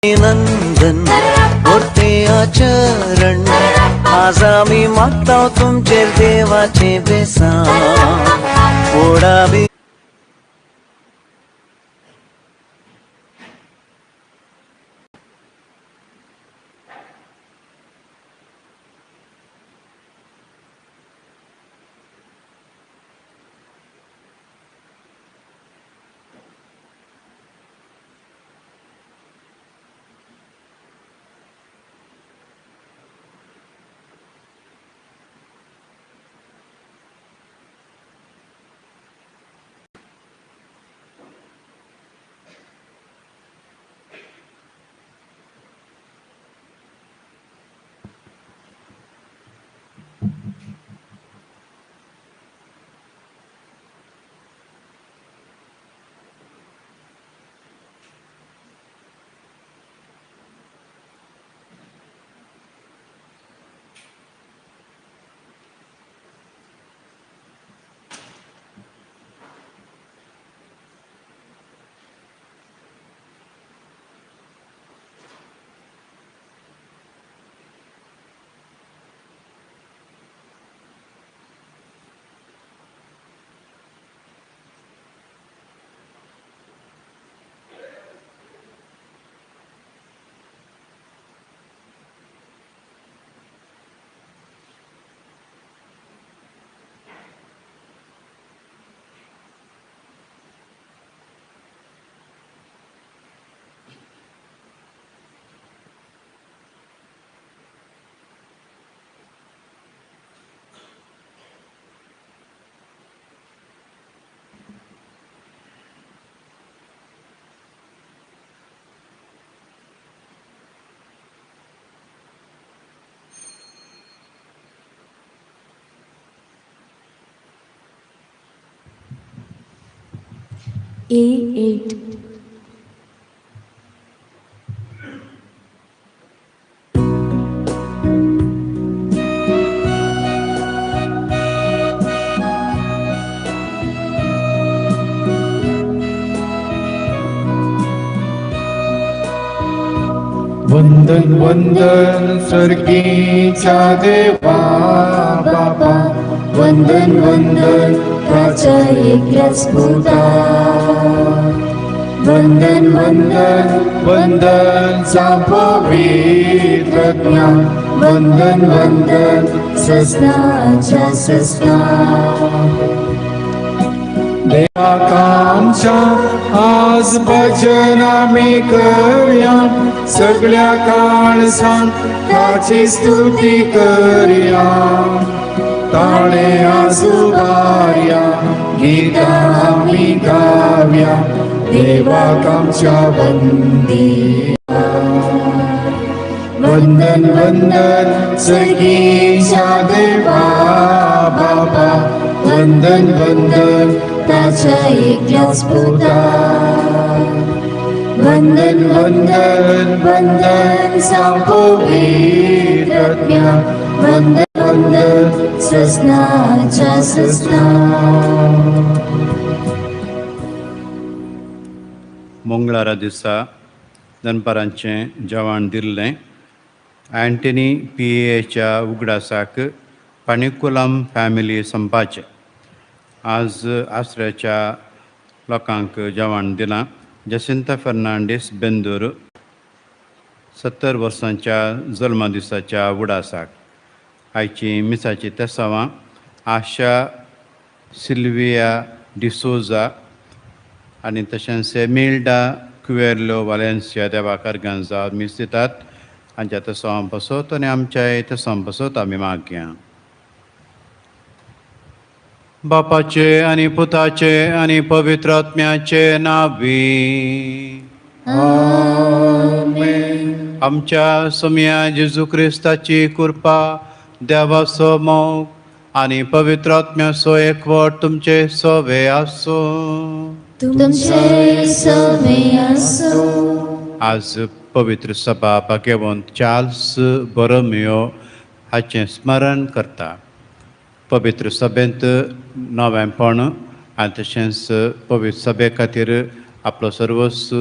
नंदन मोटे आचरण आज आमी मागता तुमचेर देवाचें बेसांव ओडा बी A8. वंदन वंदन स्वर्गीच्या देवा बापा, वंदन वंदन ताच्या एकल्याच पुता, वंदन वंदन वंदन पवित्र ज्ञान, वंदन वंदन सस्नाच्या सस्ना. देवाकांच्या आज भजन आमी करया, सगळ्या काळजान ताची स्तुती करया, ताळे आजुबारया गीतां आमी गावया, देवाक आमच्या वंदिया. वंदन वंदन सगीच्या देवा बाबा, वंदन वंदन ताच्या एकल्याच पुता, वंदन वंदन वंदन पवित्र ज्ञान, वंदन वंदन सस्नाच्या सस्ना. मंगळारा दिसा दनपारांचें जेवण दिल्लें अँटनी पी एच्या उगडासाक पाणिकुलम फॅमिली संपाचें आज आसऱ्याच्या लोकांक जेवण दिलां. जसिंता फर्नांडीस बेंदूर 70 वर्सांच्या जल्मदिसाच्या उडासाक. आयची मिसाची तेसावां आशा सिल्विया डिसोजा आनी तशेंच एमिल्डा कुवेर्लो वालेन्सिया देवाकार गंजा मीस दितात. हांच्या तेसावां पासत आनी आमच्याय तेसावां पासत आमी मागया. बापाचे आनी पुताचे आनी पवित्र आत्म्याचे नावी. आमेन. आमच्या सोम्या जेजू क्रिस्ताची कृपा, देवाचो मोग आनी पवित्र आत्म्याचो एकवट तुमचे सवे आसूं. तुमचे सवे आसूं. आज पवित्र सभा भाग्यवंत चार्ल्स बोरोमियो हाचें स्मरण करता. पवित्र सभेंत नवेंपण आनी तशेंच पवित्र सभे खातीर आपलो सर्वस्व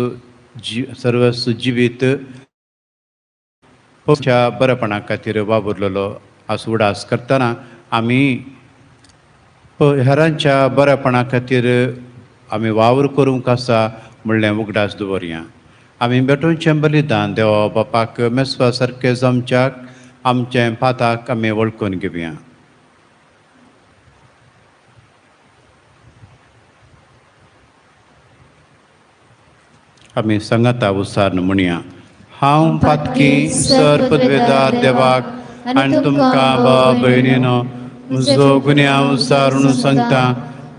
जी सर्वस्व जिवीत च्या बरेपणा खातीर वावुरलेलो आस उडास करतना आमी हेरांच्या बरेपणा खातीर आमी वावर करूंक आसा म्हणलें उगडास दवरया. आमी भेटोवचें बलिदान देवा बापाक मेसपा सारकें जमच्याक आमचें पाताक आमी वळखून घेवया. आमी सांगाता उसार म्हणया. हांव पातकी सर पदवेदार देवाक आनी तुमकां भाव भयणीनो म्हजो गुन्यांव सारून सांगता,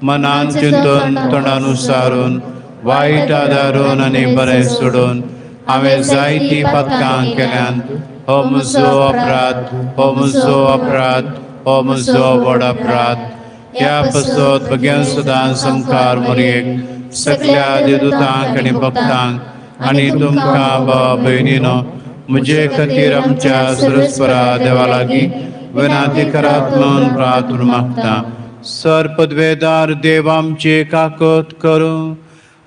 मनान चिंतून तोंडान सारून वायट आदारून आनी बरें सोडून हांवें जायतीं पातकां केल्यान. हो म्हजो अपराध, हो म्हजो अपराध, हो म्हजो व्हड अपराध. ह्या पसत भग्यान सुदां संकार मोरयेक सगल्या देवदूतांक आनी भक्तांक आनी तुमकां भाव भयणीनो म्हजे खातीर आमच्या सुरस्परा देवा लागीं विनाती करात म्हूण प्रार्थना मागता. सर पदवेदार देव आमचे काकत करूं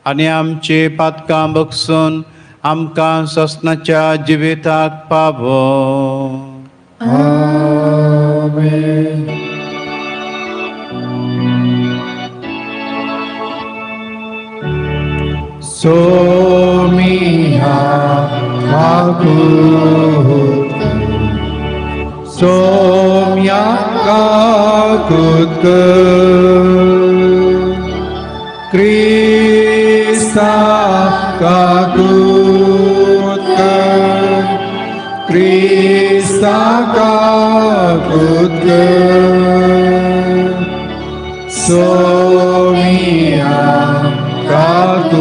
आनी आमचे पातकां बगसून आमकां ससनाच्या जिविताक पावो. आमेन. सोमिया काकूत सोम्या काकूत क्रिस्ता काकूत क्रिस्ता काकूत सोमिया काकूत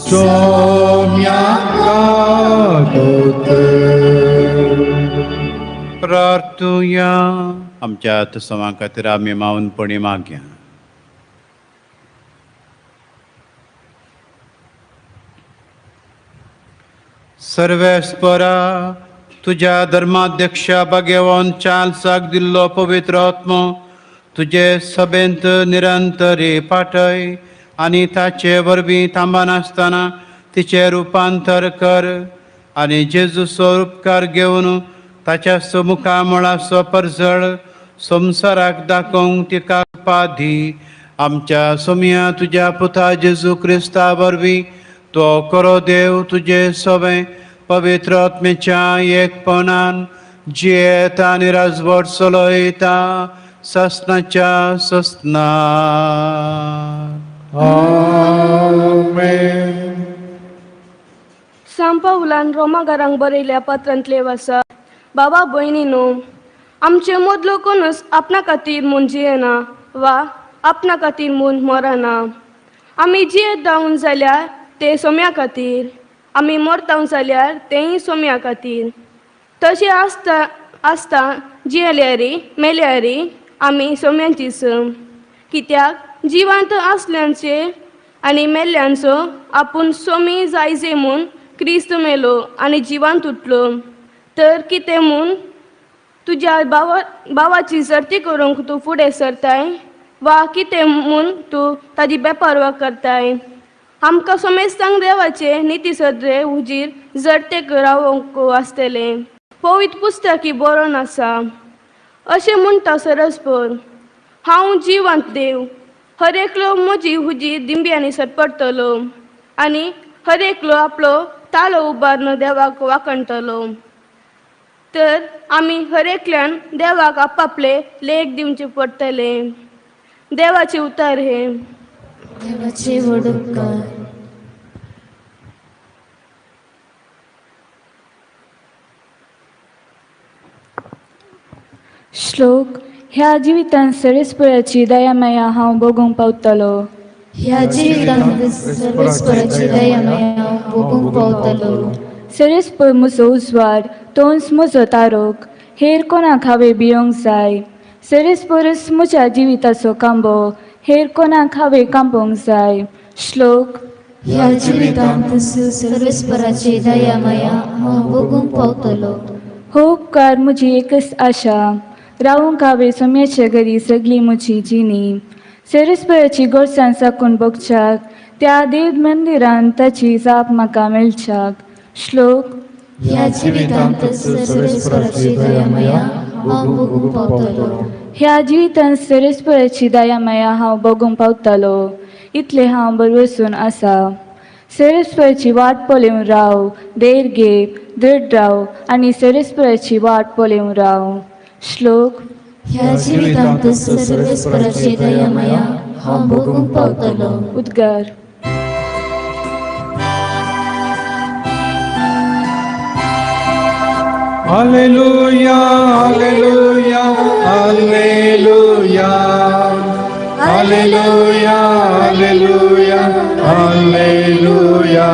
सोम्या काकूत. प्रार्थुया. आमच्या तसवां खातीर आमी मावनपणी मागया. सर्वेस्परा तुज्या धर्माध्यक्षा भगवान चार्ल्साक दिल्लो पवित्र आत्मो तुजे सभेंत निरंतरी पाठय आनी ताचे वरवीं थांबनासतना तिचें रुपांतर कर आनी जेजूचो उपकार घेवन ताच्या मुखामळाचो परजळ संवसाराक दाखोवंक तिका पादी. आमच्या सोमया तुज्या पुता जेजू क्रिस्ता वरवीं तो करो देव तुजे सवें पवित्र आत्मेच्या एकपणान जियेता आनी राजवट चलयता ससनाच्या ससना. आमेन. सांपावलान रोमागारांक बरयल्या पत्रांतले वासा. बाबा भयणीनो, आमचे मदलो कोणूच आपणा खातीर म्हूण जियेना वा आपणा खातीर म्हूण मरना. आमी जियेत जावन जाल्यार ते सोम्या खातीर, आमी मरता जाल्यार तेंय सोम्या खातीर. तशें आसता आसता जियेल्यारी मेल्यारी आमी सोम्यांचीच. कित्याक जिवांत आसल्यांचे आनी मेल्ल्यांचो आपूण सोमी जायजे म्हूण क्रिस्त मेलो आनी जिवांत उठलो. तर कितें म्हूण तुज्या भावाची सर्ती करूंक तूं फुडें सरताय वा कितें म्हूण तूं ताजी बेपारवा करताय? आमकां समेस्तांक देवाचे निती सदरे हुजीर जडते रावंक आसतलें. पवित्र पुस्तकी बरोवन आसा अशें म्हणटा सरस्पर, हांव जिवांत देव, हर एकलो म्हजी हुजीर दिंब्यांनी सरपडटलो आनी हर एकलो आपलो तालो उबारून देवाक वाखणटलो. तर आमी हर एकल्यान देवाक आपापले लेख दिवचे पडटले. देवाचे उतर हे. देवाचे व्हड उपकार. श्लोक. ह्या जिवितांत सर्वेस्पराची दयामाया हांव भोगूंक पावतलो. ह्या जिवितांत सर्वेस्पराची दयामाया हांव भोगूंक पावतलो. सर्वेस्पर म्हजो उजवाड, तोच म्हजो तारोक, हेर कोणाक हांवें भियोंक जाय. सर्वेस्परच म्हज्या जिविताचो कांबो, हेर कोणाक हांवें कांपोंक जाय. श्लोक. ह्या जिवितांत सर्वेस्पराची दयामाया हांव भोगूंक पावतलो. हो उपकार म्हजी एकच आशा, रावूंक हांवें सोम्याच्या घरी सगळी म्हजी जिणी. सर्वेस्पराची गोडसाण साकून भोगच्याक त्या देव मंदिरांत ताची जाप म्हाका मेळच्याक. श्लोक. ह्या जिवितांत सर्वेस्पराची दयामाया हांव भोगूंक पावतलो. ह्या जिवितांत सर्वेस्पराची दयामाया हांव भोगूंक पावतलो इतलें हांव भरवसून आसा. सर्वेस्पराची वाट पळोवन राव, धैर्य घे, दृढ राव आनी सर्वेस्पराची वाट पळोवन राव. श्लोक. ह्या जिवितांत सर्वेस्पराची दयामाया हांव भोगूंक पावतलो. उद्गार. Alleluia, Alleluia, Alleluia. Alleluia, Alleluia, Alleluia.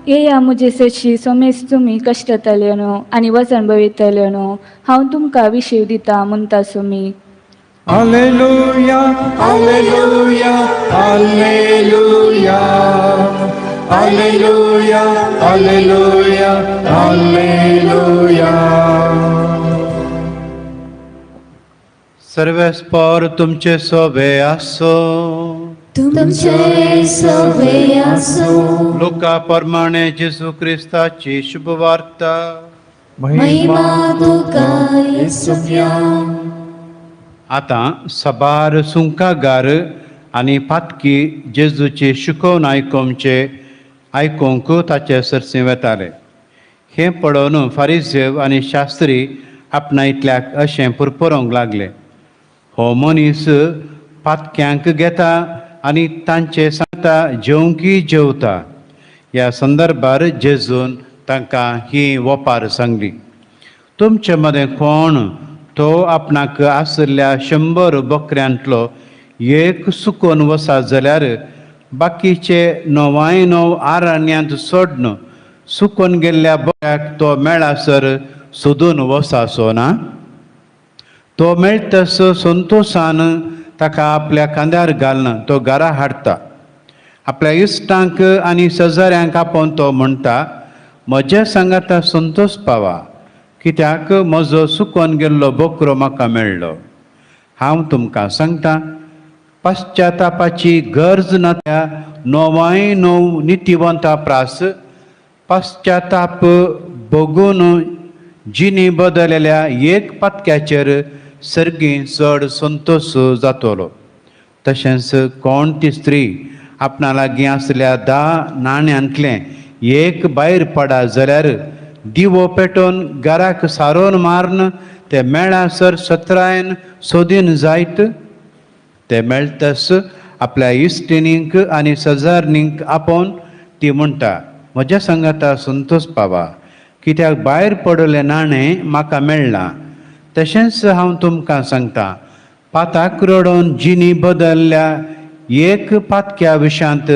येया म्हजे सरशी सोमेस तुमी कश्टतले न्हू आनी वजन बरयतले न्हू, हांव तुमकां विशेव दिता म्हणटा Somi. Alleluia, Alleluia, Alleluia. Alleluia, Alleluia, Alleluia. सर्वेस्पर तुमचे सोबे आसो. तुमचे सवे आसूं. लुका प्रमाणे जेजू क्रिस्ताची शुभवार्ता. महिमा तुका येसुव्या. आतां सबार सुंकागार आनी पातकी जेजूची शिकोवन आयकोमचे आयकोंक ताचे सरशी वेताले. हें पळोवन फारिजेव आनी शास्त्री आपणायतल्याक अशें पुरपुरोंक लागले, हो मनीस पातक्यांक घेता आनी तांचे सांगता जेवंकी जेवता. ह्या संदर्भार जेजून तांकां ही वपार सांगली, तुमचे मदें कोण तो आपणाक आशिल्ल्या 100 बकऱ्यांतलो एक सुकोन वसा जाल्यार बाकीचे 99 आरण्यांत सोडन सुकोन गेल्ल्या बकऱ्याक तो मेळासर सोदून वसाचो ना? तो मेळटस संतोशान ताका आपल्या खांद्यार घालून तो घरा हाडटा. आपल्या इश्टांक आनी शेजाऱ्यांक आपोवन तो म्हणटा, म्हज्या सांगाता संतोश पावा, कित्याक म्हजो सुकोन गेल्लो बकरो म्हाका मेळ्ळो. हांव तुमकां सांगता, पश्चातापाची गरज ना त्या 99 नितीवंता प्रास पश्चाताप भोगून जिणी बदलल्या एक पातक्याचेर सर्गी चड संतोश जातलो. तशेंच कोण ती स्त्री आपणा लागीं आसल्या 10 नाण्यांतलें एक भायर पडा जाल्यार दिवो पेटोवन घराक सारोवन मारून ते मेळासर सत्रायन सोदीन जायत. ते मेळटस आपल्या इश्टिणींक आनी शेजारणींक आपोवन ती म्हणटा, म्हज्या सांगाता संतोश पावा, कित्याक भायर पडलें नाणें म्हाका मेळ्ळां. तशेंच हांव तुमकां सांगता, पाताक रडोवन जिणी बदलल्या एक पातक्या विशांत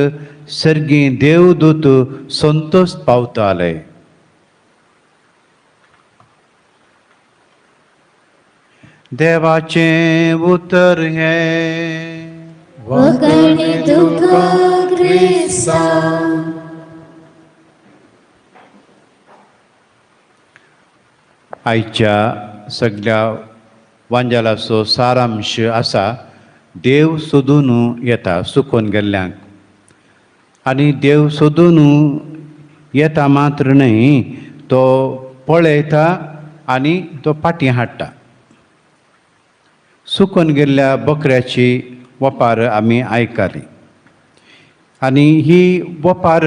सर्गी देवदूत संतोश पावताले. देवाचें उतर हें. वखणी तुका क्रिस्ता. आयच्या सगळ्या वांजालाचो सारांश आसा, देव सोदून येता सुकोन गेल्ल्यांक. आनी देव सोदून येता मात्र न्हय, तो पळयता आनी तो फाटीं हाडटा. सुकोन गेल्ल्या बकऱ्याची वपार आमी आयकली आनी ही वपार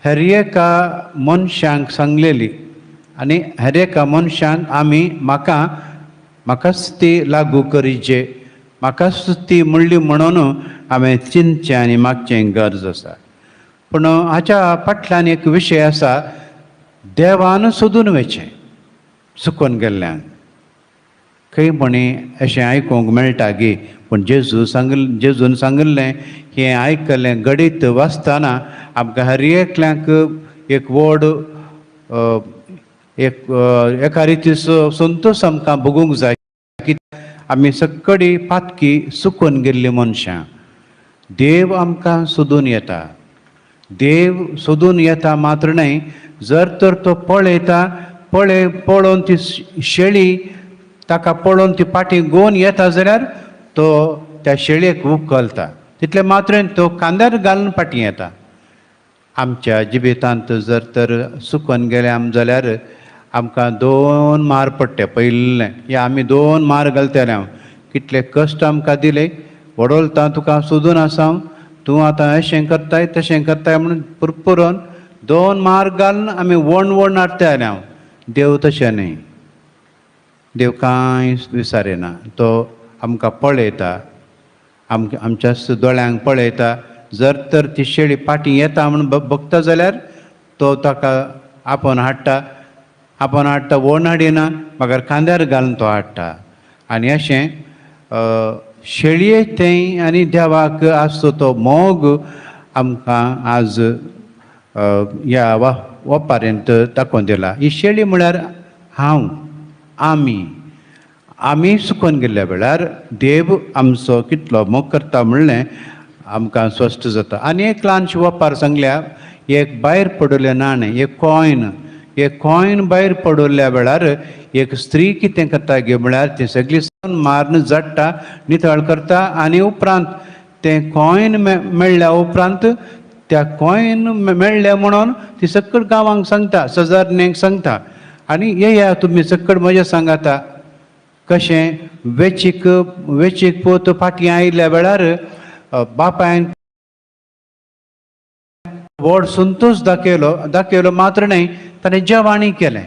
हर एका मनशांक सांगलेली आनी हर एका मनशांक आमी म्हाका म्हाकाच ती लागू करीचे, म्हाकाच ती म्हणली म्हणून हांवें चिंतचें आनी मागचें गरज आसा. पूण हाच्या फाटल्यान एक विशय आसा, देवान सोदून वचचें सुकोन गेल्ल्यान. खंय म्हणी अशें आयकूंक मेळटा गी, पूण जेजून सांगिल्लें हें आयकलें घडीत वाचतना आमकां हर एकल्यांक एक व्हड एक एका रितीचो संतोश आमकां भोगूंक जाय की आमी सकडी पातकी सुकून गेल्ली मनशां. देव आमकां सोदून येता, देव सोदून येता मात्र न्हय, जर तर तो पळयता, पळोवन ती शेळी ताका पळोवन ती फाटीं गोवन येता जाल्यार तो त्या शेळयेक उखलता. तितले मात्रेन तो खांद्यार घालून फाटीं येता. आमच्या जिवितांत जर तर सुकून गेले आम जाल्यार आमकां दोन मार पडटे. पयलें या आमी दोन मार घालतले, हांव कितले कश्ट आमकां दिले, वडोलता तुका सोदून आसा हांव, तूं आतां अशें करताय तशें करताय म्हणून पुरपुरोन दोन मार घालून आमी वण वण हाडटले हांव. देव तशें न्ही, देव कांय विसारिना, तो आमकां पळयता, आमच्या दोळ्यांक पळयता. जर तर ती शेळी फाटीं येता म्हूण बगता जाल्यार तो ताका आपोवन हाडटा, आपोवन हाडटा, वण हाडिना मगर खांद्यार घालून तो हाडटा. आनी अशें शेळये थंय आनी देवाक आसचो तो मोग आमकां आज ह्या वपारेंत दाखोवन दिला. ही शेळी म्हळ्यार हांव, आमी, आमी सुकोन गेल्ल्या वेळार देव आमचो कितलो मोग करता म्हणलें आमकां स्पश्ट जाता. आनी एक ल्हानशी वपार सांगल्या, एक भायर पडिल्लें नाणें, एक कॉयन, एक कॉयन भायर पडिल्ल्या वेळार एक स्त्री कितें करता गे म्हळ्यार ती सगळी मारून जडटा, नितळ करता आनी उपरांत तें कॉयन मेळ्ळ्या उपरांत त्या कॉयन मेळ्ळें म्हणून ती सगळ्या गांवांक सांगता, सजारणेक सांगता आनी येया तुमी सगळं म्हजें सांगाता. कशें वेचीक वेचीक पोत फाटीं आयिल्ल्या वेळार बापायन व्हड संतोश दाखयलो, दाखयलो मात्र न्हय ताणें जेवणूय केलें.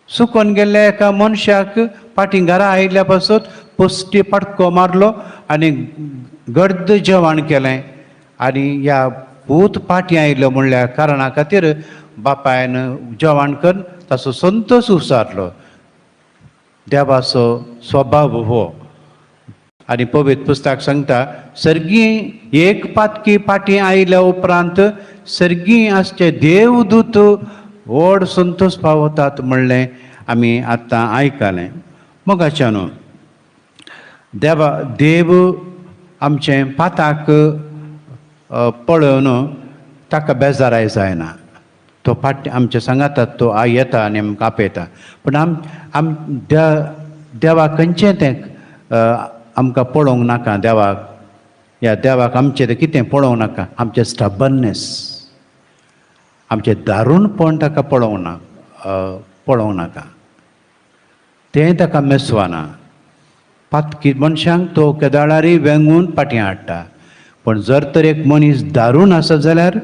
सुकोन गेल्ल्या एका मनशाक फाटीं घरा आयिल्ल्या पासत पोस्टी पटको मारलो आनी गर्द जेवण केलें. आनी ह्या पूत फाटीं आयिल्लो म्हणल्या कारणा खातीर बापायन जेवण करून ताचो संतोश उसारलो. देवाचो स्वभाव हो. आनी पवित्र पुस्तक सांगता सर्गी एक पातकी फाटीं आयिल्ल्या उपरांत सर्गी आसचे देवदूत व्हड संतोश पावतात म्हणलें आमी आतां आयकलें. मोगाच्यान देवा देव आमचें पाताक पळोवन ताका बेजाराय जायना, तो फाटी आमच्या सांगातात तो येता आनी आमकां आपयता. पूण आम आम देवाक खंयचें तें आमकां पळोवंक नाका, देवाक ह्या देवाक आमचें तें कितें पळोवंक नाका, आमचें स्टबन्नेस, आमचें दारुणपण ताका पळोवंक ना, पळोवंक नाका, तें ताका मेसवाना. पातकी मनशांक तो केदाळारी वेंगून फाटीं हाडटा, पूण जर तर एक मनीस दारून आसत जाल्यार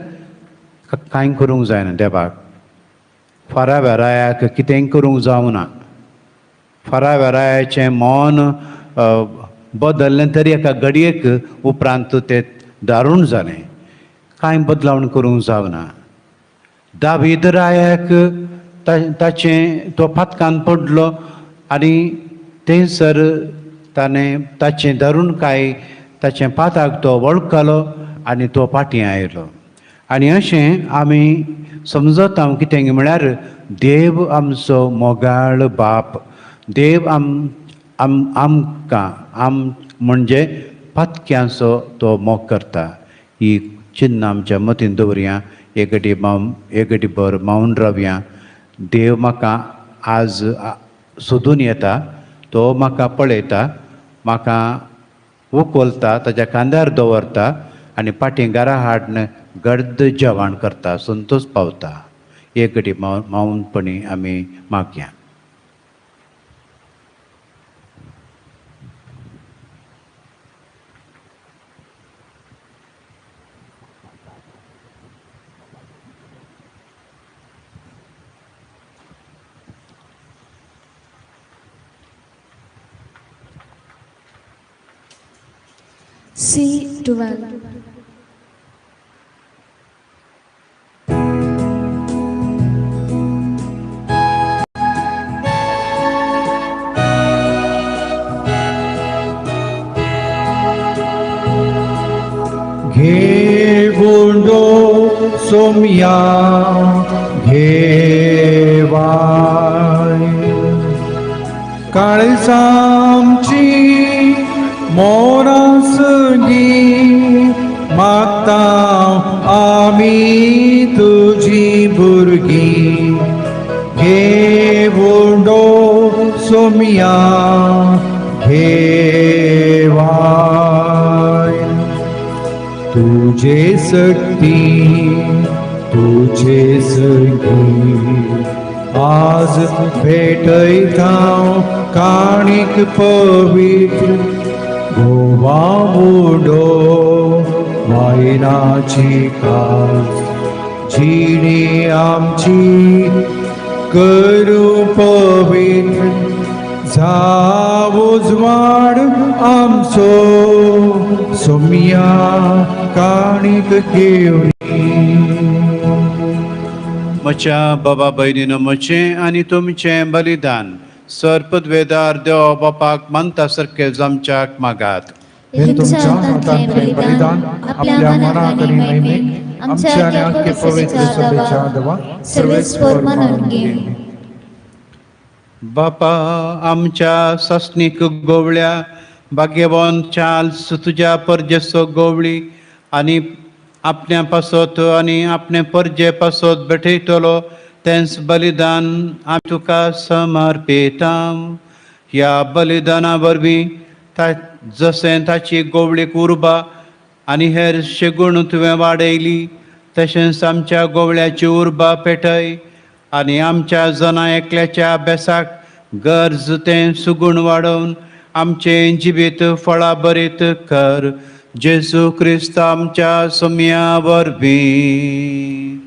कांय करूंक जायना देवाक. फाराव्या रायाक कितेंय करूंक जावना, फाराव्या रायाचें मन बदल्लें तरी एका घडयेक उपरांत तें दारूण जालें, कांय बदलावण करूंक जावना. दावीद रायाक ताचें तो पातकान पडलो आनी थंयसर ताणें ताचें दारूण काय ताचें पाताक तो वळखलो आनी तो फाटीं आयलो. आनी अशें आमी समजता कितें म्हळ्यार देव आमचो मोगाळ बाप, देव आम आम आमकां आम म्हणजे पातक्यांचो तो मोग करता. ही चिन्नां आमच्या मतीन दवरया, एक घडी मावन एक घडी भर मावन रावया. देव म्हाका आज सोदून येता, तो म्हाका पळयता, म्हाका उखलता, ताच्या खांद्यार दवरता आनी फाटीं घरा हाडून गर्द जेवण करता, संतोश पावता. एक घडी मावनपणी आमी मागया. C12. घेवंडो सोमया घेवाय काळजांची मोरासगी मागता आमी तुजी भुरगीं. घेवंडो सोमया घेवाय. तुझे शक्ती तुझे सगी आज भेटयता काणीक पवित्र गोवा उडो वायनाची कास जिणी आमची करू पवित्र जावो उजवाड आमचो सोमया काणीक घेवन. म्हज्या बाबा भयणीनो, म्हजें आनी तुमचें बलिदान सर्पद्वेदार देव बापाक मानता सारकें जामच्याक मागात. हे तुमच्या हातांतलें बलिदान आपल्या मनाक आनी महिमेक आमच्या आनी आख्खे पवित्र सभेच्या देवा सर्वेस्पर मानून घे. बापा, आमच्या सासणीक गोवळ्या भाग्यवान चार्ल्स तुज्या परजेचो गोवळी आनी आपल्या पासत आनी आपणे परजे पासत भेटयतलो तेंच बलिदान आमी तुका समर्पिता. ह्या बलिदाना वरवीं ता जशें ताची गोवळीक उर्बा आनी हेर शेगूण तुवें वाडयली, तशेंच आमच्या गोवळ्याची उर्बा पेटय आनी आमच्या जना एकल्याच्या अभ्यासाक गरज तें सुगूण वाडोवन आमचें जिवीत फळां बरीत कर. जेजू क्रिस्त आमच्या सोम्या वरवीं.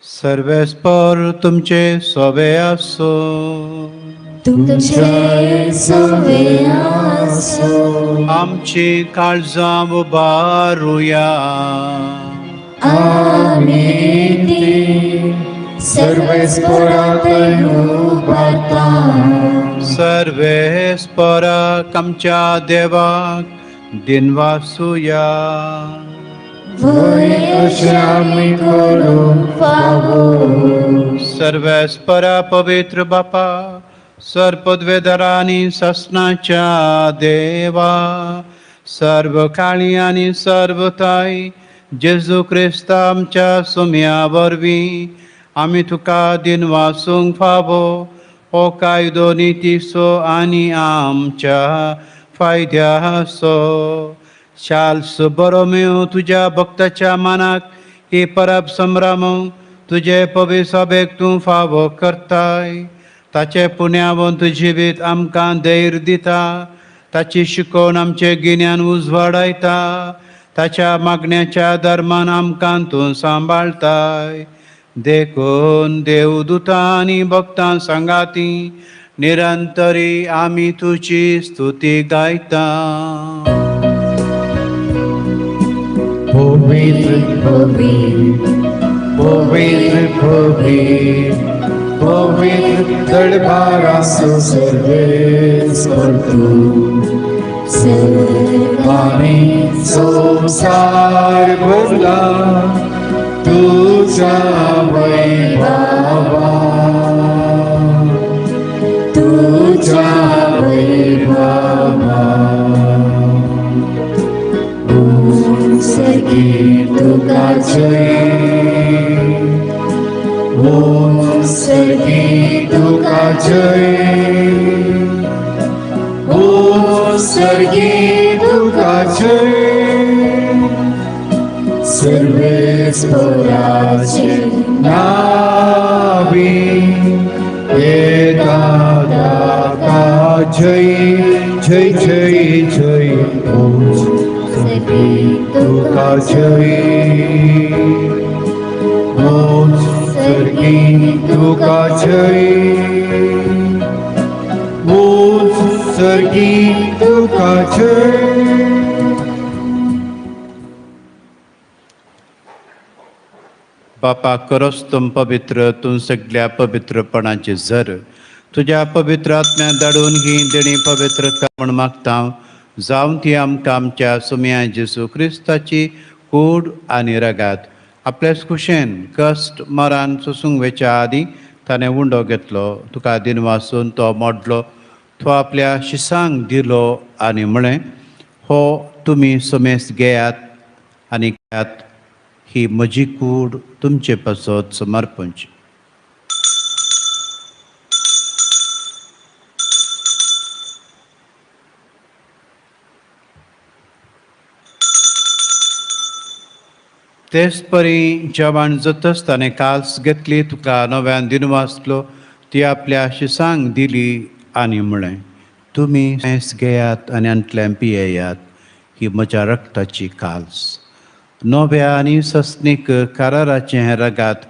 सर्वेस्पर तुमचे सोबे आसो. तुमचे सवे आसो. आमची काळजां उबारुया. आमी ती सर्वेस्पराक उबारता. सर्वेस्पराक आमच्या देवाक दिनवासुया. वय अशें आमी करूंक फावो. सर्वेस्परा पवित्र बापा, सर्पद्वेदरा आनी ससनाच्या देवा, सर्व काळी आनी सर्व ताई जेजू क्रिस्त आमच्या सुम्या वरवीं आमी तुका दिनवासूंक फावो. हो कायदो नितीचो आनी आमच्या फायद्याचो. शाल्स बरोमेव तुज्या भक्ताच्या मानाक ही परब संभ्रम तुजे पवित्र सभेक तूं फावो करताय. ताचे पुण्यावंत जिवीत आमकां धैर्य दिता, ताची शिकवण आमचें गिन्यान उजवाडायता, ताच्या मागण्याच्या धर्मान आमकां तूं सांबाळताय. देखून देवदूतां आनी भक्तां सांगाती निरंतरी आमी तुजी स्तुती गायता. पवित्र पवित्र पवित्र पवित्र पवित्र दरबाराचो सर्वेस्पर तूं, सर्वांनी संसार भरला तुझ्या वैभवा, तुझ्या वैभवा. सर्गी तुका जय, ओम सर्गी तुका जय, ओम सर्गी तुका जय. सर्वेस्पराचे नावी येता दाता जय जय जय जय. ओम सर्गी तुका जय, ओम सर्गी तुका जय, ओम सर्गी तुका जय. बापा, खरोच तूं पवित्र, तूं सगल्या पवित्रपणाची झर. तुज्या पवित्र आत्म्या धाडून ही देणी पवित्र कर म्हूण मागता, जावन ती आमकां आमच्या सुम्या जेजू क्रिस्ताची कूड आनी रगात. आपल्याच खुशेन कश्ट मरान सोसूंक वेच्या आदीं ताणें उंडो घेतलो, तुका दिनवासून तो मोडलो, तो आपल्या शिसांक दिलो आनी म्हळें, हो तुमी समेस्त घेयात आनी खायात, ही म्हजी कूड तुमचे पासत समर्पणची. तेच परी जेवण जातच ताणें काल्स घेतली, तुका नव्यान दिनवासलो, ती आपल्या शिसांक दिली आनी म्हळें, तुमी मेस घेयात आनी आंतल्यान पियेयात, ही म्हज्या रक्ताची काल्स. नव्या आनी सस्नीक कराराचें हें रगात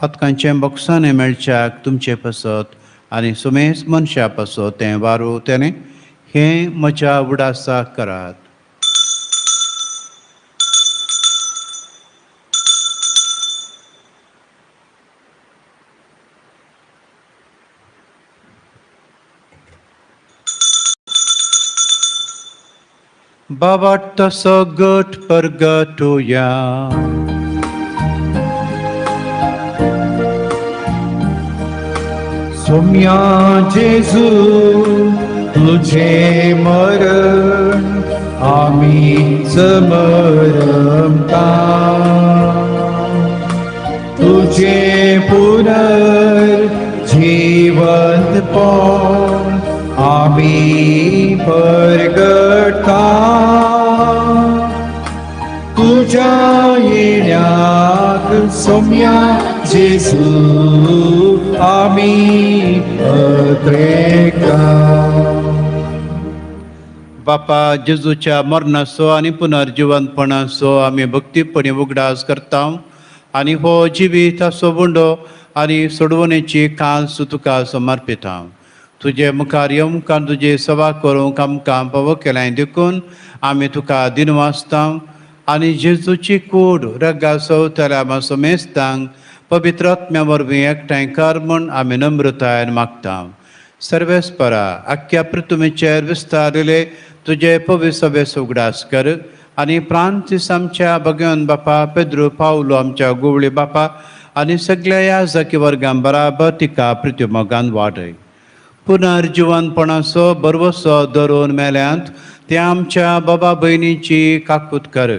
पदकांचें बोक्साणें मेळच्याक तुमचे पासत आनी सुमेस मनशा पासत तें वारू तेणें हें म्हज्या उडासाक करात. बाबा तसो गट परगटुया. सोम्या जेजू तुझे मरण आमी समरमता, तुझे पुनर्जीवंतपण आमी परगटा, तुझ्या येण्याक सोम्या जेजू आमी अत्रेका. बापा जेजूच्या मरणाचो आनी पुनर्जिवंतपणाचो आमी भक्तीपणी उगडास करता आनी हो जिवीत असो उंडो आनी सोडवणेची कांस तुका समर्पिता. तुजे मुखार येवंक आनी तुजी सेवा करूंक आमकां फावो केलें देखून आमी तुका दिनवासता आनी जेजूची कूड रगा सवतल्या समेस्तांक पवित्र आत्म्या वरवीं एकठांय कर म्हूण आमी नम्रतायेन मागता. सर्वेस्परा आख्ख्या पृथ्वीचेर विस्तारिले तुजे पवित्र सभेचो उगडास कर आनी फ्रांसीस आमच्या भगवान बापा, पेद्रू पावलो आमच्या गुवळी बापा आनी सगळ्या ह्या जाकी वर्गां बराबर तिका पृथ्वी वाडय. पुनर्जिवनपणाचो बरवसो धरून मेल्यांत त्या आमच्या बाबा भयणीची काकूत कर.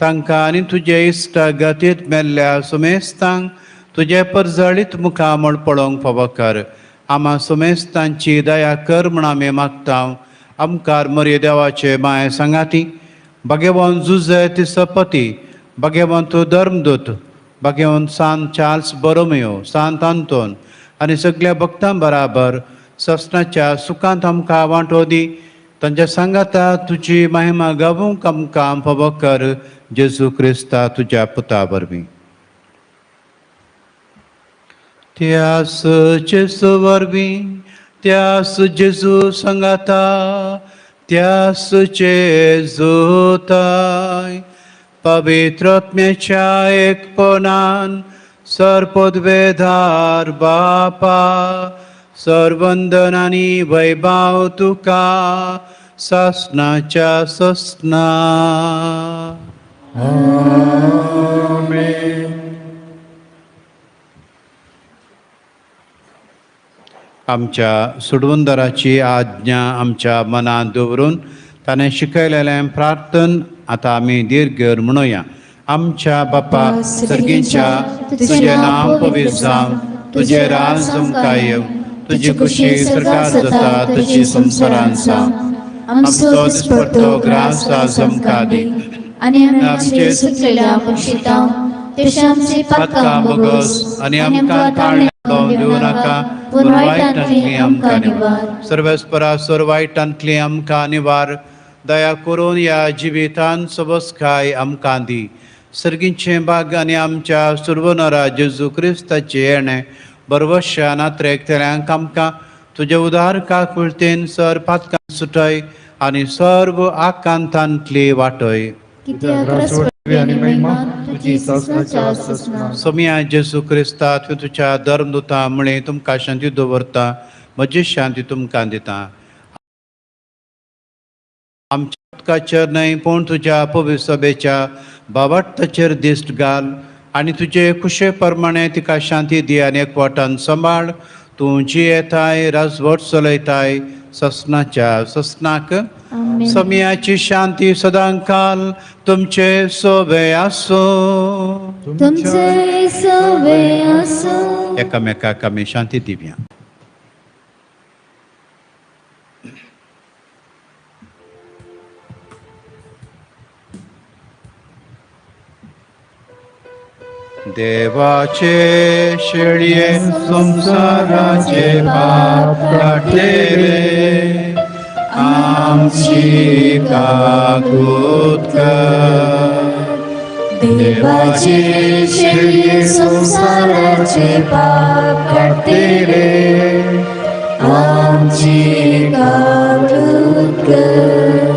तांकां आनी तुजे इश्ट गतीत मेल्ल्या सुमेस्तांक तुजे परजळीत मुखामळ पळोवंक फावो कर. आमा सुमेस्तांची दया कर म्हूण आमी मागता. आमकार मरे देवाचे माय सांगाती भगवान जुजे तिसपती, भगवंत धर्मदूत, भगवान सांत चार्ल्स बोरोमियो, सांत आंतोन आनी सगल्या भक्तां बराबर ससनाच्या सुखांत आमकां वांटो दी. तांच्या सांगाता तुजी महिमा गावूंक आमकां फावो कर, जेजू क्रिस्ता तुज्या पुता वरवीं. त्यास जेजू वरवीं, त्यास जेजू सांगाता, त्यास जेजूताय पवित्र आत्म्याच्या एकपणान सर्पद्वेधार बापा, सर्वंदन आनी वैभाव तुका ससनाच्या ससना. आमेन. आमच्या सोडवणदाराची आज्ञा आमच्या मनांत दवरून ताणें शिकयलेलें प्रार्थन आतां आमी दीर्घ म्हणुया. आमच्या बापा सर्गीच्या, तुजें नांव पवित्र जावं, तुजें राज आमकां येवं, तुजी खुशी सरकार जाता तशी संवसारांत जावं. आमचो दिसपट्टो ग्रास आज आमकां दी आनी आमचे सुटलेल्या बक्षिता तशें आमचे पातकां बोगस आनी आमकां ताळणें दिवं नाका, पूण वायटांतली आमकां निवार. सर्वेस्परा सर वायटांतली आमकां निवार. दया करून ह्या जिवितान सबसकाय आमकां दी. सर्गीचें भाग आनी आमच्या सुर्वनरा जेजू क्रिस्ताचें येणें बरवश्या नात्रेकतल्यांक आमकां तुजे उदार काकुळतेन सर पातकां सुटय आनी सर्व आकांतांतली वाटय. कित्याक राजवट आनी महिमा तुजी सासणाच्या सासणा. सोमया जेजू क्रिस्ता, तुवें तुज्या धर्मदुता म्हळें, तुमकां शांती दवरता, म्हजी शांती तुमकां दिता. आमच्या उदकाचेर न्हय पूण तुज्या पवित्र सभेच्या बाबाट्टाचेर दिश्ट घाल आनी तुजे खुशे प्रमाणे तिका शांती दी आनी एकवटान सांबाळ. तूं जियेताय, राजवट चलयताय ससनाच्या ससनाक. समयाची शांती सदांकाल तुमचे सोबे आसूं. तुमचे सवे आसूं. एकामेकाक आमी शांती दिवया. देवाचे शेळये संसाराचे पाप काडटे रे आमची काकूत कर. देवाचे शेळये संसाराचे पाप काडटे रे आमची काकूत कर.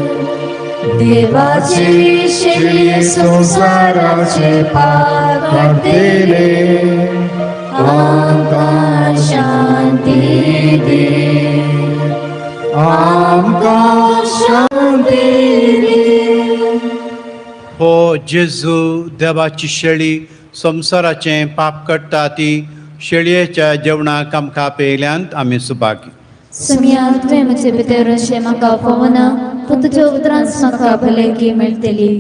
देवाचे शेळये संसाराचे पाप काडटे रे आमकां शांती दी, आमकां शांती दी. हो जेजू देवाची शेळी संवसाराचें पाप काडटा ती शेळयेच्या जेवणाक आमकां पेयल्यांत आमी सुभागी. सुम्या तुवें म्हजे भितर अशें म्हाका पवना, पूण तुज्या उतरांच म्हाका भलायकी मेळटली.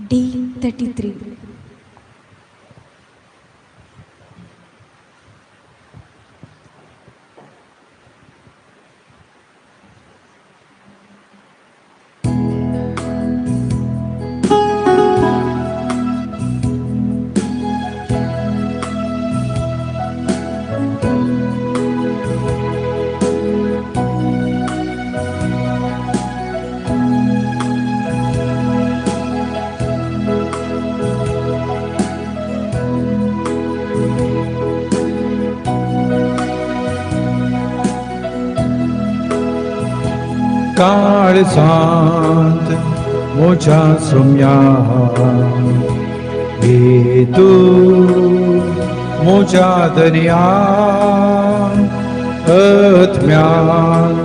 D33. काळजांत म्हज्या सोम्या हे तूं म्हज्या दर्या, आत्म्यांत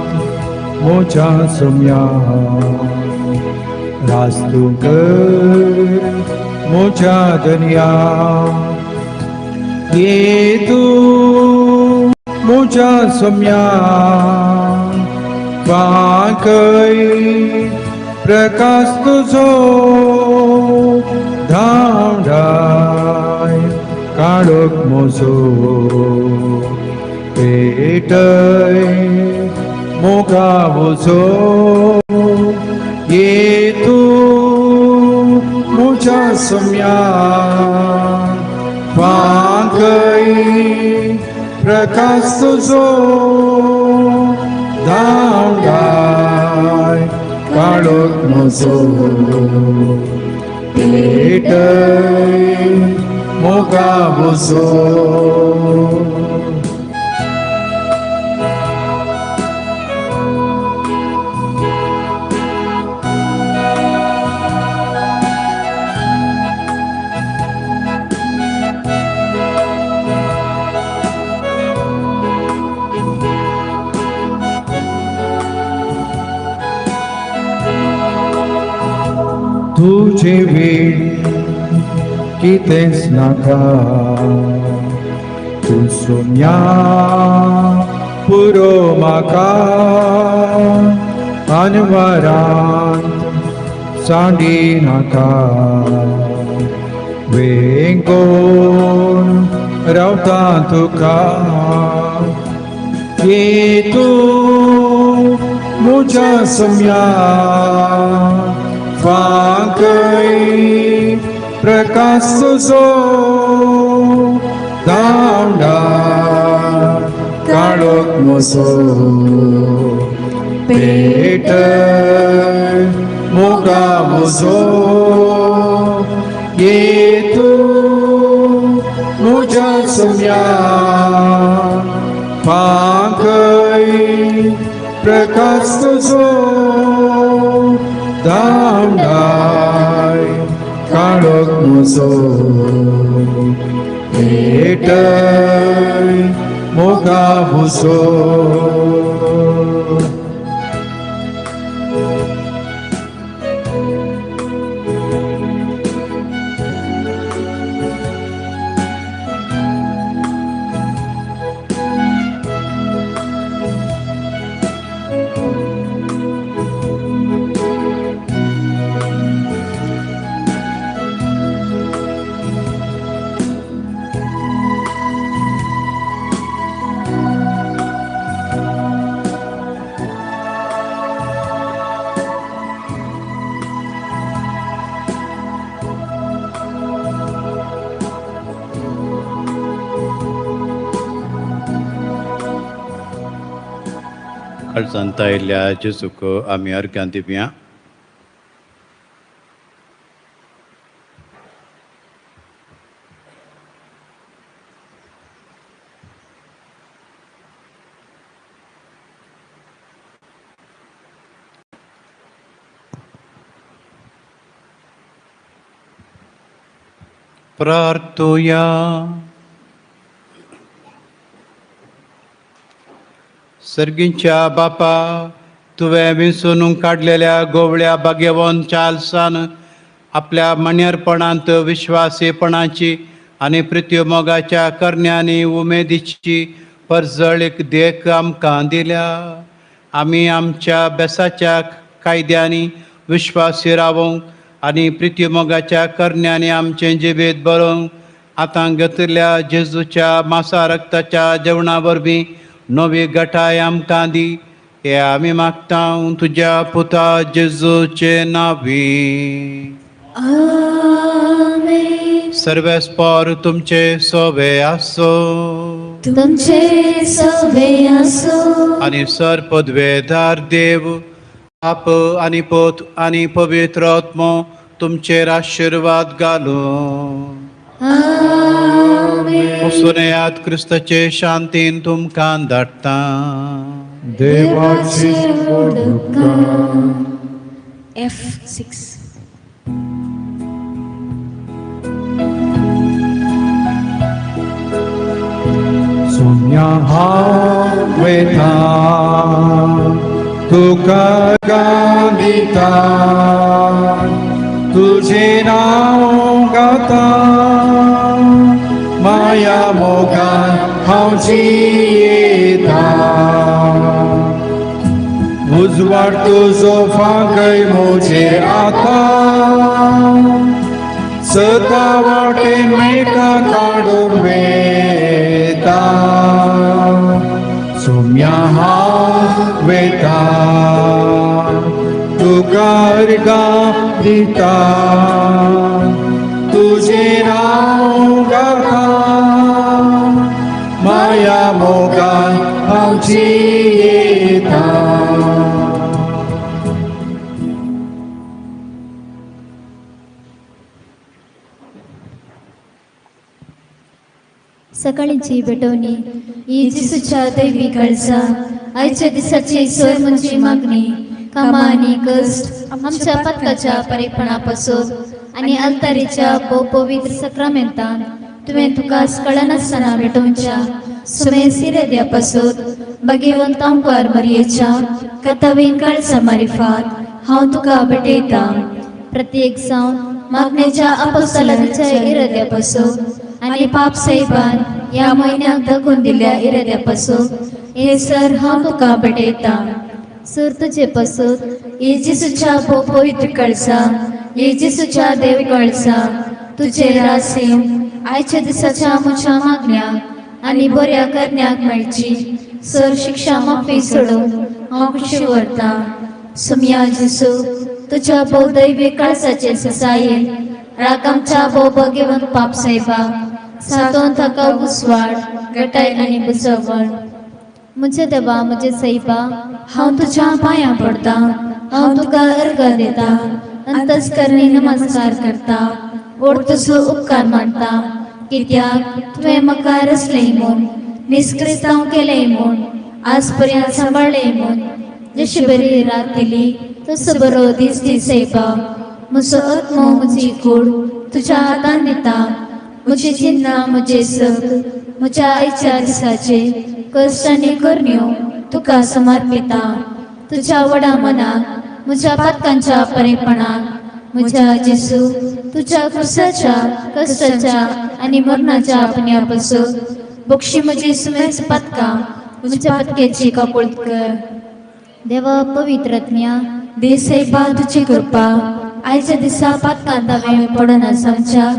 म्हज्या सोम्या रास्तू कर म्हज्या दर्या, हे तूं म्हज्या सोम्या वाकय प्रकाश तुझो धांवडाय काळोख म्हजो पेटय मोगा म्हजो ये तूं म्हज्या सोम्या वाकय प्रकाश तुझो धांवडाय काळोख म्हजो पेटय मोगा म्हजो. तुझे वेळ कितेंच नाका, तूं सोम्या पुरो म्हाका अनवरांत सांडी नाका, वेंगोन रावता तुका ये तूं म्हज्या सोम्या वाकय प्रकाश तुझो धांवडाय काळोख म्हजो पेटय मोगा म्हजो ये तूं म्हज्या सुम्या पांकय प्रकाश तुजो धांवडाय काळोख म्हजो पेटय मोगा म्हजो. काळजांत आयिल्ल्या जेजूक आमी अर्घ्यां दिवया. प्रार्थुया. सर्गींच्या बापा, तुवें विंचून काडलेल्या गोवळ्या भाग्यवंत चार्ल्सान आपल्या मन्यरपणांत विश्वासीपणाची आनी प्रित्युमोगाच्या करण्यांनी उमेदीची परजळ एक देख आमकां दिल्या. आमी आमच्या बेसाच्या कायद्यांनी विश्वासी रावोंक आनी प्रित्युमोगाच्या करण्यांनी आमचें जिवीत बरोवंक आतां घेतिल्ल्या जेजूच्या मासा रक्ताच्या जेवणा वरवीं नवी गटाय आमकां दी, हे आमी मागता तुज्या पुता जेजूचे नांवी. आमेन. सर्वेस्पर तुमचे सोवे आसो तुमचे सवे आसो. आनी सर पदवेदार देव आप आनी पोत आनी पवित्र आत्मो तुमचेर आशिर्वाद घालूं. आमेन. वचून क्रिस्ताचे शांतीन तुमकां धाडटा. देवाची उपकार. F6. सोम्या हांव वेता तुका गांदिता तुझें नांव गाता माया मोगान हांव जियेता. उजवाड तुजो फांकय म्हजेर आतां सदा वाटेन मेळटा काडून वेता. सोम्या हांव वेता तुका अर्घां दिता तुजें नांव गाता माया मोगान हांव जियेता. सकाळीची भेटवणी ही जेजूच्या दैवी काळजा आयच्या दिसाची सोय म्हणजे मागणी कामां आनी कश्ट आमच्या पातकाच्या परेपणापासून आनी अल्तारीच्या भोव पवित्र सक्रामेंतान तुवें तुका कळनासतना भेटोवच्या सुमेस इराद्या पासून भाग्यवंत आमकार मरयेच्या कथावीन काळजा मारिफात हांव तुका भेटयतां. प्रत्येक जावन मागणेच्या अपोस्तलाच्या इराद्या पासून आनी पाप साहेबान ह्या म्हयन्याक दाखोवन दिल्ल्या इराद्या पासून हे सर हांव तुका भेटयतां. सर तुजे पासून हे जेजूच्या भोव पवित्र कळसा हे जेजूच्या देव कळसा तुजे रासीम आयच्या दिसाच्या म्हज्या मागण्याक आनी बऱ्या करण्याक मेळची सर शिक्षा माफी सोडून हांव खुशी व्हरतां. सुमया जेजू तुज्या भोव दैवी काळसाचे ससायेन राग आमच्या भोव भाग्यवंत पाप साहेबा सातोन ताका उस्वाड गटाय आनी बुजवण. म्हज्या देवा म्हजे सायबा हांव तुज्या पांयां पडटा हांव तुका अर्घां दिता. अंतस्करणी नमस्कार करता, ओडतसो उपकार मानता, कित्याक तुवें म्हाका रचलें म्हूण, निस्क्रिस्तांव केलें म्हूण, आज पर्यंत सांबाळ्ळें म्हूण, जशी बरी रात दिली तसो बरो दीस दी सैबा. म्हजो आत्मो म्हजी कूड तुज्या हातान दिता, म्हजी चिन्नां म्हजें सग म्हज्या आयच्या दिसाचे कश्ट आनी करण्यो तुका समर्पिता. तुज्या व्हडा मनाक म्हज्या पातकांच्या परेपणाक, म्हज्या जेसू तुज्या क्रुसाच्या कश्टाच्या आनी मरणाच्या पुण्या पासून बक्षी म्हजी सुमेच पातकां, म्हज्या पातक्याची काकुळट कर. देवा पवित्र आत्म्या, दे सैबा तुजी कृपा आयच्या दिसा पातकांत हांवें पडना जावच्या,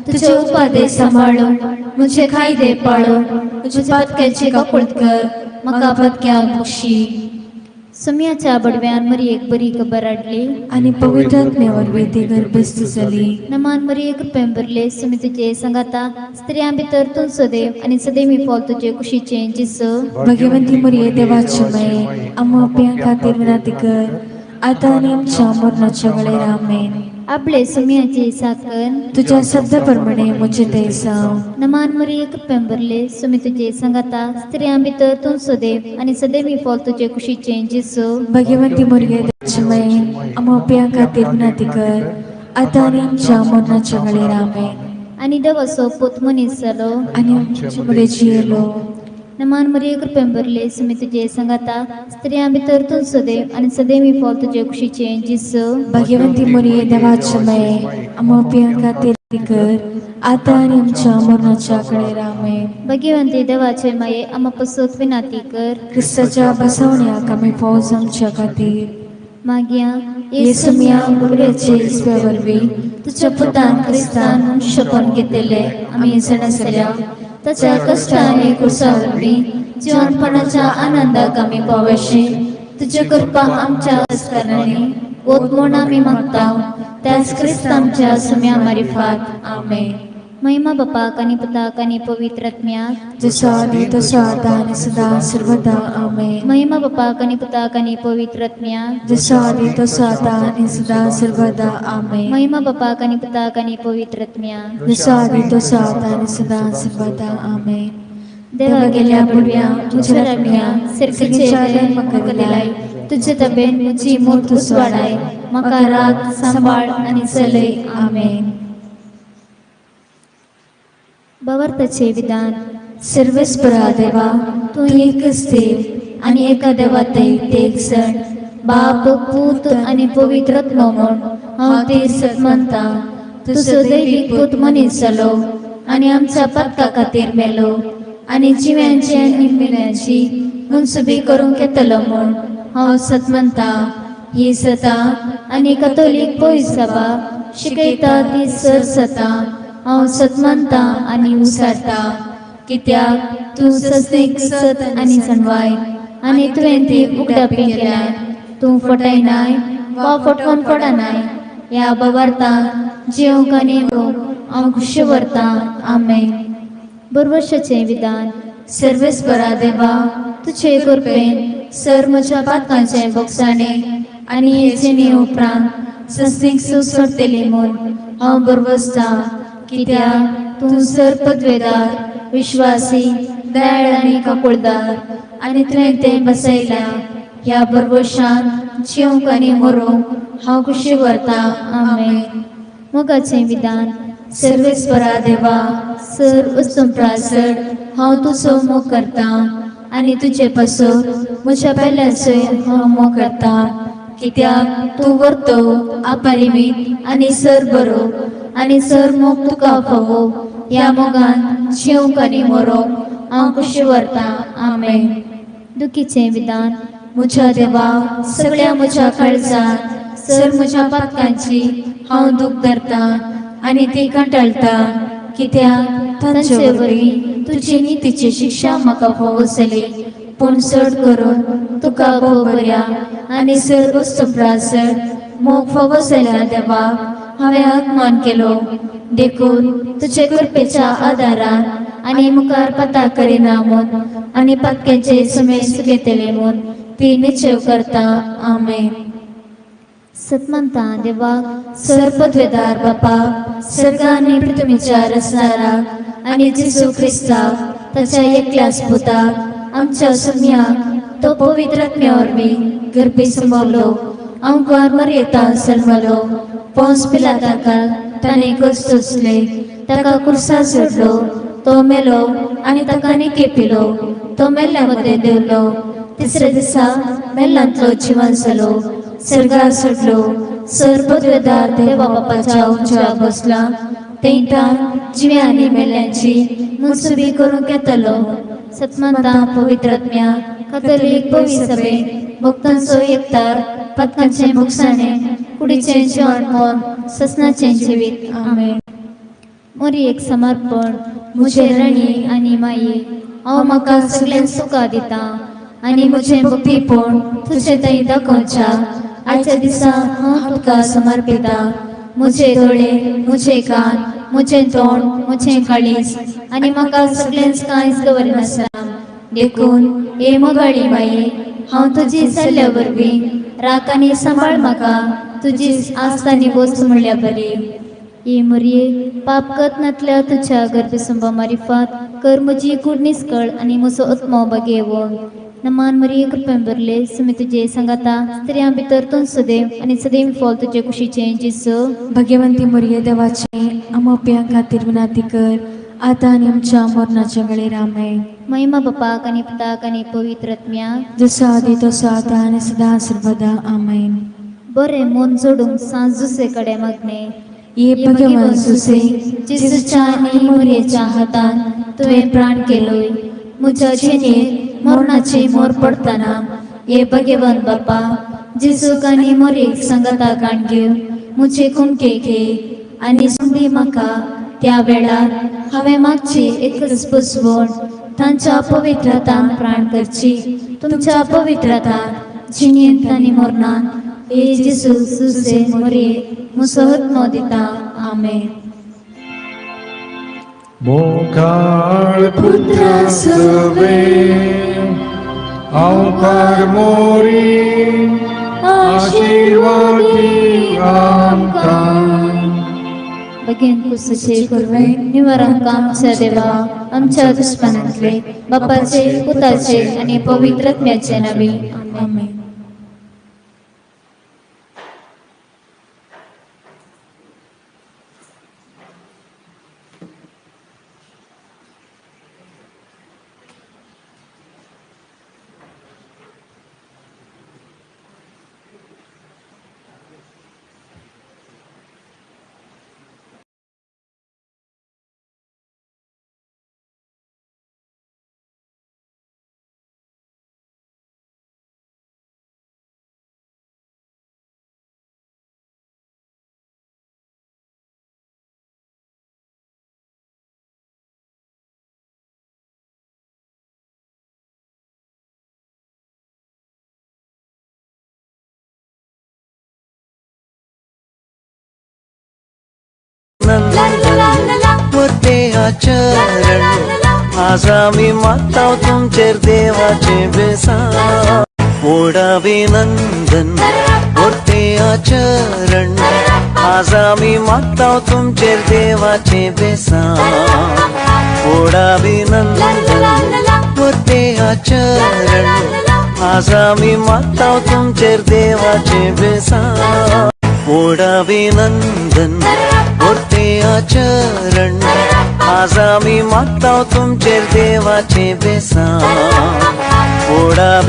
तुजे उपादे सांबाळून म्हजे कायदे पाळून म्हज्या पातक्याची काकुळट कर, म्हाका पातक्याक बक्षी. सुम्याच्या बडव्यान मरियेक बरी खबर हाडली आनी पवित्र आत्म्या वरवीं ती गर्भस्थ जाली. नमान मरिये कृपेन भरले, सुमी तुजे सांगाता, स्त्रियां भितर तूं सदैव आनी सदैवी फळ तुजे कुशीचें जेजू. भगवंती मरिये देवाचे माये, आम्हा पाप्यां खातीर विनंती कर, आतां आनी आमच्या मरणाच्या वेळेर. आमेन. आपले सुम्याची साकन तुज्या शब्दा प्रमाणे म्हजें तें जावं. नमान मरिये कृपेन भरले, सुमी तुजे सांगाता, स्त्रियां भितर तूं सदैव आनी सदैवी फळ तुजे कुशीचें जेजू. भगवंती मरिये देवाचे माये, आम्हा पाप्यां खातीर विनंती कर, आतां आनी आमच्या मरणाच्या वेळेर. आमेन. आनी देवाचो पूत मनीस जालो आनी आमचे मदें जियेलो. नमान मरिये कृपेन भरले, सुमी तुजे सांगाता, स्त्रियां भितर तूं सदैव आनी सदैवी फळ तुजे कुशीचें जेजू. भगवंती मरिये देवाचे माये, आम्हा पाप्यां खातीर विनंती कर, आतां आनी आमच्या मरणाच्या वेळेर. आमेन. भगवंती देवाचे माये, आम्हा पसत विनाती कर. क्रिस्ताच्या बसवण्याक आमी फावो जावच्या खातीर. मागया. येसुमिया बुडव्याचे इस्व्या वरवीं तुज्या पुतान क्रिस्तान मनुष्यपण घेतिल्लें आमी जाणासल्या, ताच्या कश्ट आनी क्रुसा वरवीं जिवनपणाच्या आनंदाक आमी पावशी तुज्यो कृपा आमच्या हस्तांनी वत म्हूण आमी मागता, त्याच क्रिस्त आमच्या सुम्या मारिफात. आमेन. महिमा बापाक आनी पुताक आनी पवित्र आत्म्याक, जसो आदी तसो आतां आनी सदां सर्वदा. आमेन. महिमा बापाक आनी पुताक आनी पवित्र आत्म्याक, जसो आदी तसो आतां आनी सदां सर्वदा. आमेन. महिमा बापाक आनी पुताक आनी पवित्र आत्म्याक, जसो आदी तसो आतां आनी सदां सर्वदा. आमेन. देवा गेल्या बुडव्या तुझ्या राखण्या सिरकेचे म्हाका दिलाय, तुजे तबेन म्हजी मूर्त उसवाडाय, म्हाका रात सांबाळ आनी चलय. आमेन. भावार्थाचे विधान. सर्वेस्परा देवा, तूं एकच देव आनी एका देवातय ते एक जण बाप पूत आनी पवित्र आत्मो म्हूण हांव ते सत मानता. तुजो दैवीक पूत मनीस जालो आनी आमच्या पातका खातीर मेलो आनी जिव्यांची आनी मेल्यांची मनसुबी करूंक येतलो म्हूण हांव सत मानता. ही सता आनी कथोलीक पयस सभा शिकयता ती सर सता हांव सत मानता आनी उसारता, कित्याक तूं सस्नीक सत आनी सणवाय आनी तुवें ती उगडापी केल्या. तूं फटयनाय वा फटोवन पडनाय. ह्या बाबार्ताक जिवंक आनी मरूंक हांव खुशी व्हरतां. आमेन. बरवर्षाचे विधान. सर्वेस्परा देवा, तुजे कृपेन सर म्हज्या पातकांचे बोगसाणे आनी हे जिणे उपरांत सस्नीक सूख सोडटली म्हूण हांव बरवसतां, कित्याक तूं सर पदवेदार विश्वासी दयाळ आनी काकुळदार आनी तुवें तें बसयलां. ह्या बरवशान जिवंक आनी मरूंक हांव खुशी व्हरतां. आमेन. मोगाचे विधान. सर्वेस्परा देवा, सर वस्तुंप्रासड हांव तुजो मोग करता आनी तुजे पासून म्हज्या पेल्याचोय हांव मोग करता, कित्याक तूं व्हरतो अपरिमीत आनी सर बरो आनी सर मोग तुका फावो. ह्या मोगान जिवंक आनी मरोंक हांव खुशी व्हरतां. आमेन. दुखीचें विधान. म्हज्या देवा, सगळ्या म्हज्या काळजान सर म्हज्या पातकांची हांव दूख धरता आनी ती कंटाळटा, कित्याक तांचे वरवीं तुजी नितीची शिक्षा म्हाका फावो जाली. पूण चड करून तुका भोव बऱ्या आनी सर वस्तुप्रासर मोग फावो जाल्या देवाक हांवें अपमान केलो. देखून तुजे कृपेच्या आदारान आनी मुखार पता करिना म्हूण आनी पातक्याचे सुमेस घेतले म्हूण ती निश्चय करता. आमेन. सतमंता देवाक सर्पद्वेदार बापा सर्ग आनी पृथ्वीच्या रचणाराक आनी जेजू क्रिस्ताक ताच्या एकल्याच पुताक आमच्या सुम्याक तो पवित्र आत्म्या वरवीं गर्भी संभवलो अंकुर मरयेता जल्मलो पोंस पिलाताका ताणें कश्ट सोंसले ताका कुर्सा सोडलो तो मेलो आनी ताका निकेपिलो तो मेल्ल्या मदें देंवलो तिसऱ्या दिसा मेल्लांतलो जिवन जालो सर्गार सोडलो सर्वद्वेदार देवा बापाच्या उंचा बसला तेंटान जिव्या आनी मेल्ल्यांची मुसुबी करूंक येतलो. सतमंता पवित्र आत्म्या कथोलीक पवी सभे भक्तांचो एकतार पथकांचे मुकसाणे कुडीचें जेवण मोर ससनाचें जिवीत. आमेन. मोरी एक समर्पण. म्हजे रणी आनी माई, हांव म्हाका सगळ्यांक सुखा दिता आनी म्हजें भक्तीपण तुजे थंय दाखोवच्या आयच्या दिसा हांव तुका समर्पिता. म्हजे दोळे, म्हजे कान, म्हजें तोंड, म्हजें काळीज आनी म्हाका सगळ्यांच कांयच दवरिनासता. देखून हे मोगाळी माई, हांव तुजी जाल्ल्या वरवीं राख आनी सांबाळ म्हाका तुजी आस्त आनी वस्त म्हणल्या बरी. ही मुरये पाप कत नातल्या तुज्या गर्भसंबा मारिफात कर म्हजी कूड निस्कळ आनी म्हजो आत्मो बगेवो. नमान मरिये, कृपेन भरले, सुमी तुजे सांगाता, स्त्रियां भितर तूं सदैव आनी सदैव फल तुजे कुशीचें जेजू. भगवंती मोरये, देवाचे आमोप्यां खातीर विनंती कर, आतां आनी आमच्या मरणाच्या वेळेर. आमेन. महिमा बापाक आनी पुताक आनी पवित्र आत्म्याक. जसो आदी तसो आतां आनी सदां सर्वदा. आमेन. बरें मन जोडूंक सांज जुसे कडेन मागणें. ये भगवान सुसे, जेजूच्या आनी मोरयेच्या हातान तुवें प्राण केलोय. म्हज्या जिणेंत मरणाची मोर पडतना हे भगवान बापा, जेजूक आनी मोरयेक सांगाता काण घेवन म्हजे कुमके घे आनी संदी म्हाका. त्या वेळार हांवें मागची एकच पुसवण, तांच्या पवित्रतान प्राण करची तुमच्या पवित्रतान जिणेंत आनी मरणान. हे जेजू, सुसे, मोरये, म्हजो आत्मो दिता. आमेन. मोगाळ पुत्रा सवे अवतार मोरी आशीर्वादी आमकां. बगेन कुसूचे कुरवे निवारांक आमच्या देवा आमच्या दुस्मानांतले बापाचे, पुताचे आनी पवित्र आत्म्याचे नावे. आमेन. नंदन मोटे आचरण आज आमी मागता तुमचेर देवाचें बेसांव. मोडाभिनंदन मोटे आचरण आज आमी मागता तुमचेर देवाचें बेसांव. मोडाभिनंदन मोटे आचरण आज आमी मागता तुमचेर देवाचें बेसांव. मोडाभिनंदन मोटे आचरण आज आमी मागता तुमचेर देवाचें बेसांव. मोडा